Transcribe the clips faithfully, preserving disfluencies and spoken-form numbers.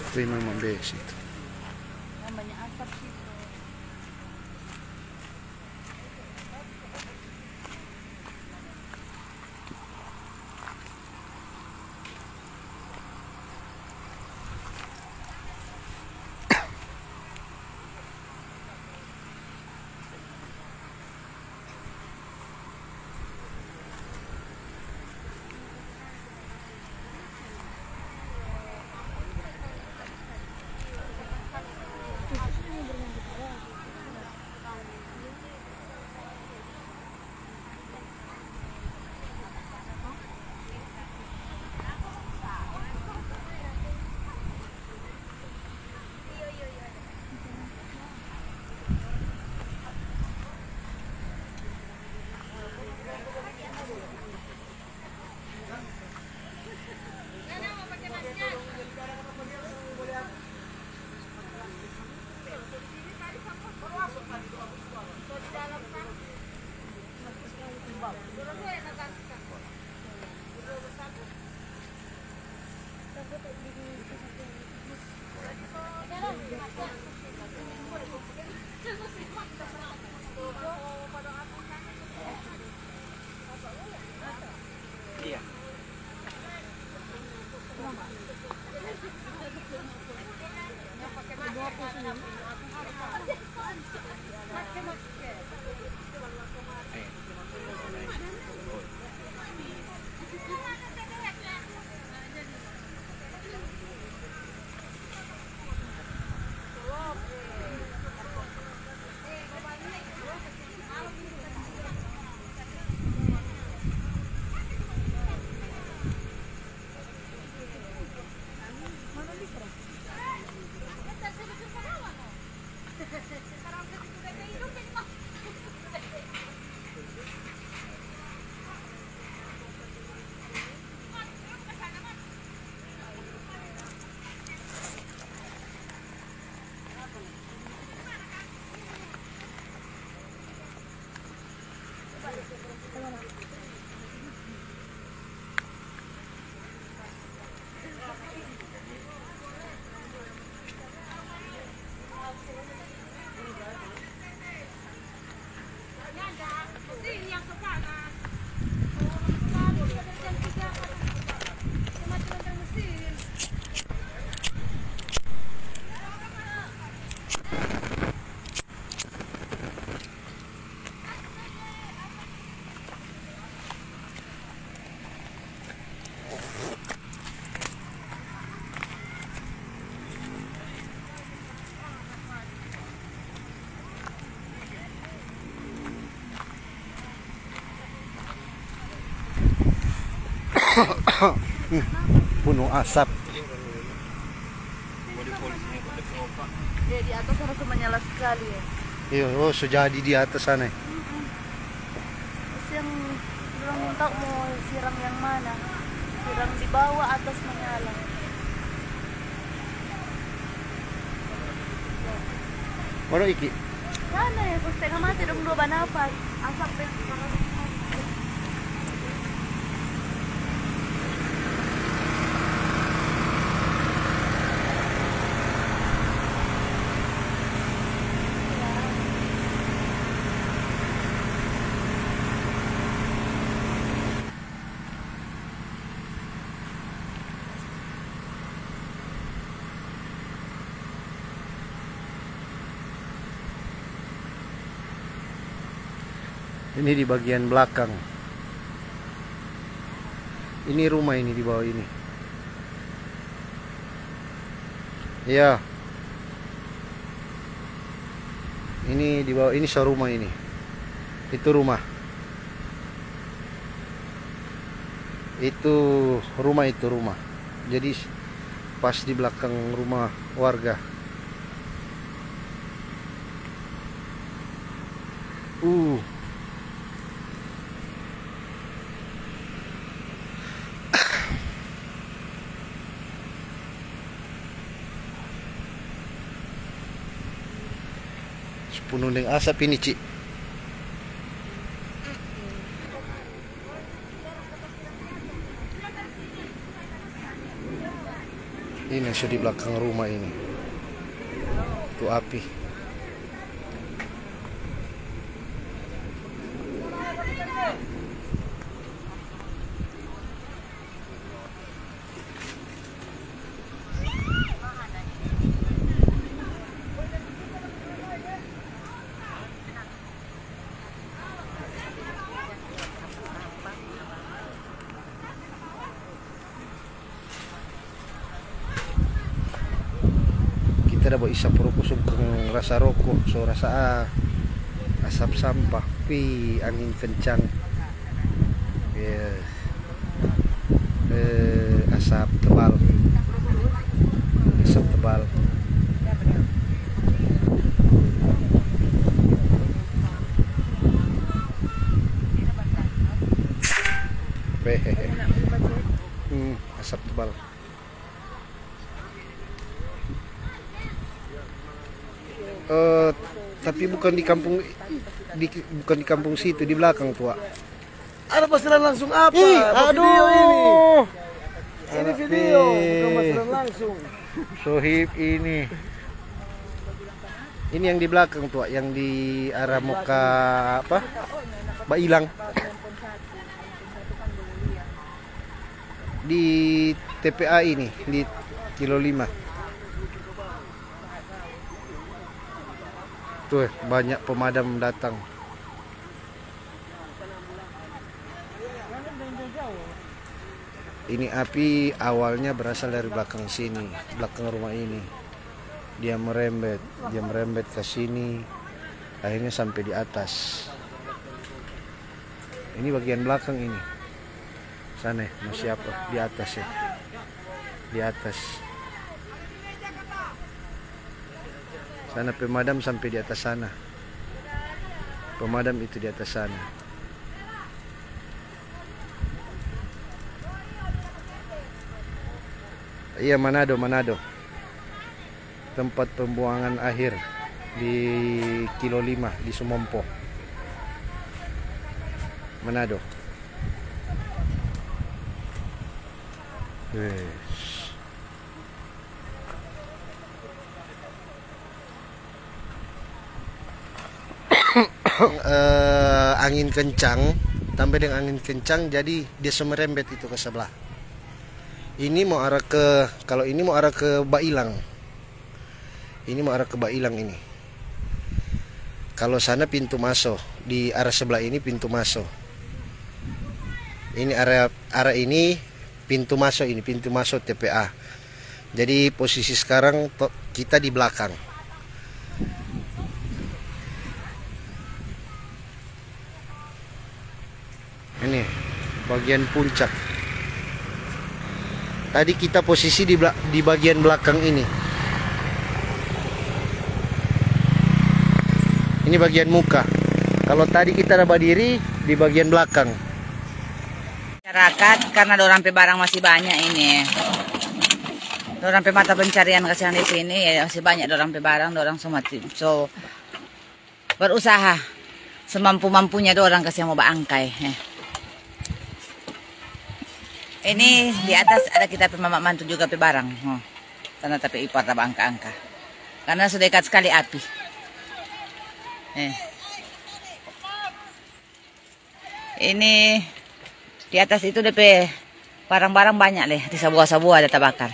Itu memang besi itu. Namanya asap situ. Punu asap. Ya, di atas sana so manyala sekali ya. Iyo, oh, so jadi di atas sana. Terus yang dorang minta mo sirang yang mana? Sirang di bawah, atas manyala. Mana iki? Sana ya, so setengah mati dong dua banapas. Asap deh. Ini di bagian belakang. Ini rumah ini di bawah ini. Iya. Ini di bawah ini so rumah ini. Itu rumah. Itu rumah, itu rumah. Jadi pas di belakang rumah warga. Uh. Punung deng asap ini, Ci. Ini so di belakang rumah ini. Tu api. Kita da bawa isap roko, so bukang rasa roko, so rasa, ah, asap sampah. Wih, angin kencang. Yes. Eh, asap tebal. Asap tebal. Hehehe. Hmm, asap tebal. Eh, tapi bukan di kampung, di, bukan di kampung situ, di belakang, Tua. Ada pasiran langsung apa? Ih, apa video ini? Aduh. Ini anak video, bukan pasiran langsung. Sohib ini. Ini yang di belakang, Tua, yang di arah muka apa? Bailang. Di T P A ini, di kilo lima. Tuh, banyak pemadam datang. Ini api awalnya berasal dari belakang sini, belakang rumah ini. Dia merembet, dia merembet ke sini, akhirnya sampai di atas. Ini bagian belakang ini. Sana, masih apa? Di atas, ya. Di atas. Sana pemadam sampai di atas sana. Pemadam itu di atas sana. Iya, Manado, Manado. Tempat pembuangan akhir di kilo lima di Sumompo, Manado. Wes. Eh, angin kencang, tambah deng angin kencang, jadi dia so merembet itu ke sebelah. Ini mo arah ke, kalo ini mo arah ke Bailang. Ini mo arah ke Bailang ini. Kalo sana pintu maso, di arah sebelah ini pintu maso. Ini arah, arah ini pintu maso, ini pintu maso T P A. Jadi posisi sekarang to-, kita di belakang. Ini bagian puncak. Tadi kita posisi di bla-, di bagian belakang ini. Ini bagian muka. Kalau tadi kita ada badiri di bagian belakang. Masyarakat, karena dorang pe barang masih banyak ini. Dorang pe mata pencarian kasiang di sini, ya, masih banyak dorang pe barang, dorang so mati, so berusaha semampu-mampunya dorang kasiang mo baangkai, eh. Ini di atas ada kita pe mama mantu juga pe barang, oh. Sana tapi ipar ta baangka-angka. Karena so dekat sekali api. Eh. Ini di atas itu depe barang-barang banyak le, di sabua-sabua ada tabakar.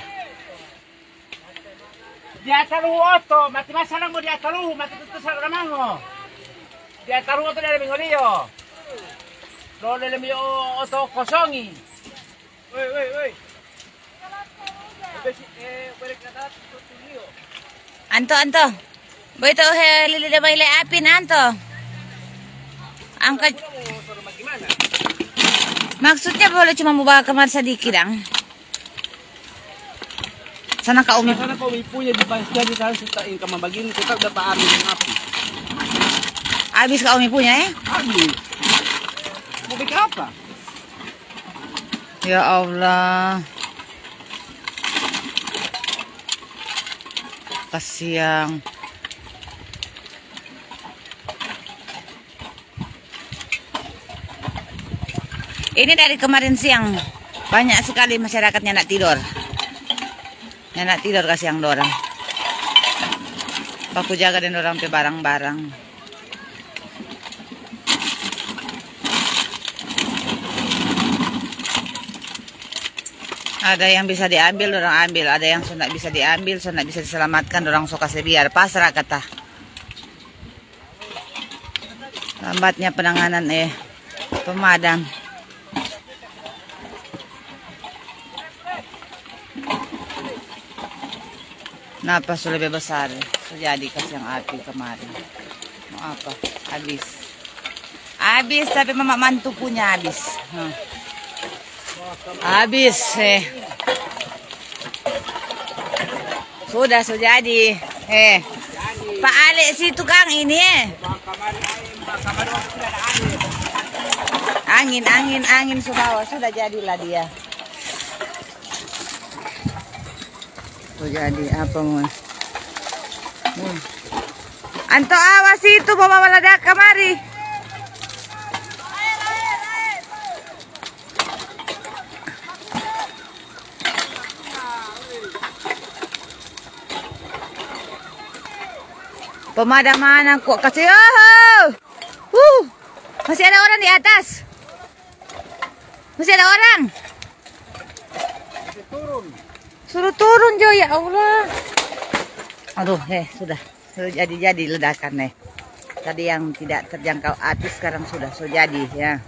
Di atas ruhu oto, mati masalah mo di atas ruhu, mati tutu sa ora mango. Di atas ruhu oto dari minggu lio. Lo lele mi oto kosongi. Woi, woi, woi. Anto, Anto. Boy to he lili de baile api na, Anto. Angka. Maksudnya boleh cuma mo bawa kamar sadiki dang. Sana ka Umi. Sana ka Umi punya di Bastia di sana suka yang kamar bagini tetap dapat api. Abis ka Umi punya, eh? Abis. Mo bikin apa? Ya Allah. Kasiang. Ini dari kemarin siang, banyak sekali masyarakat nyanda tidor. Nyanda tidor kasiang dorang. Baku jaga deng dorang pe barang-barang. Ada yang bisa diambil, dorang ambil. Ada yang so nda bisa diambil, so nda bisa diselamatkan, dorang so kase biar. Pasrah kata. Lambatnya penanganan, eh, pemadam. Napa su lebe besar? So jadi kasiang api kemarin. Mau apa? Habis. Habis, tapi mama mantu punya habis. Hah. Habis, eh. Sudah, so jadi. Eh. Pak Ale si tukang ini, eh. Angin, angin, angin su bawa, sudah jadilah dia. So jadi apa, Mun? Hmm. Anto, awas itu, bawa meledak kamari. Pemadam mana kok kasih? Oh! Uh! Masih ada orang di atas. Masih ada orang. Suruh turun, Jo, ya Allah. Aduh, eh, sudah. Sudah jadi-jadi ledakan, eh. Tadi yang tidak terjangkau api sekarang sudah so jadi, ya.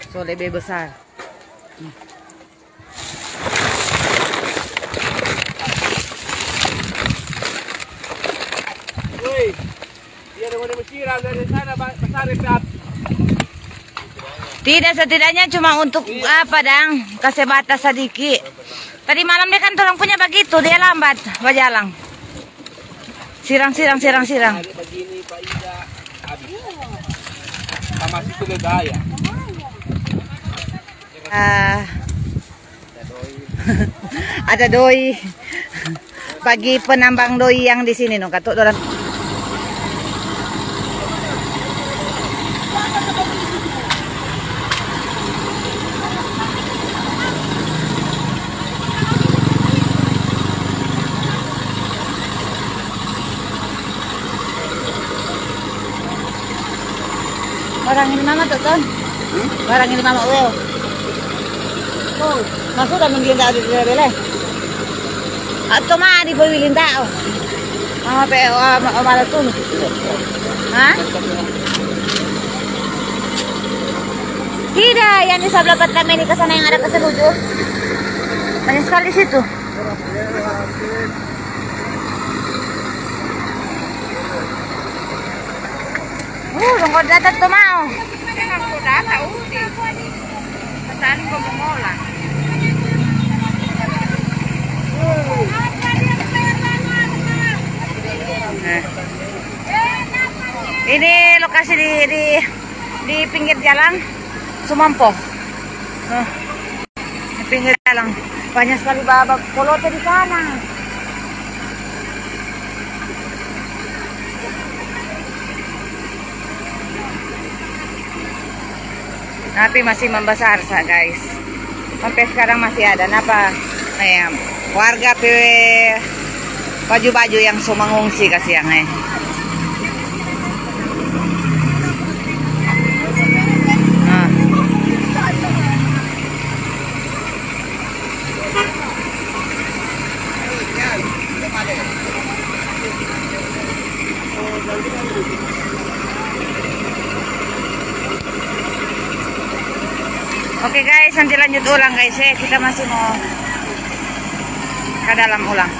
So lebe besar. Woi, dia ada mau siram dari sana, ba-, besar itu api. Tidak, setidaknya cuma untuk apa, dang? Kase batas sadiki. Tadi malam dia kan torang punya bagitu, dia lambat bajalang. Sirang, sirang, sirang, sirang. Hari begini, Pak Ida, habis. Sama situ gaya. Ah. Ada doi. Ada doi. Bagi penambang doi yang di sini, no, katu dorang. Barang ini mama tu, Ton. Hmm? Barang ini mama, oh. Oh, nah sudah nungguin tadi di bele. Atau mah di Boy Wilin tau. Mama pe, oh, ma-, oh, malah tu. Hah? Tidak, yang di sebelah tempat kami ini ke sana yang ada ke selujur. Banyak sekali di situ. Uh, dong kau datang tuh mau. Dong kau datang, uh, di pesan kau mau ngolah. Eh. Ini lokasi di, di, di pinggir jalan Sumampo. Nah. Di pinggir jalan. Banyak sekali baba kolote di sana. Tapi masih membesar sa, guys. Sampai sekarang masih ada. Napa? Eh, warga pe baju-baju yang so mengungsi kasiang, eh. Nah. Oke guys, nanti lanjut ulang guys, eh. Kita masih mau ke dalam ulang.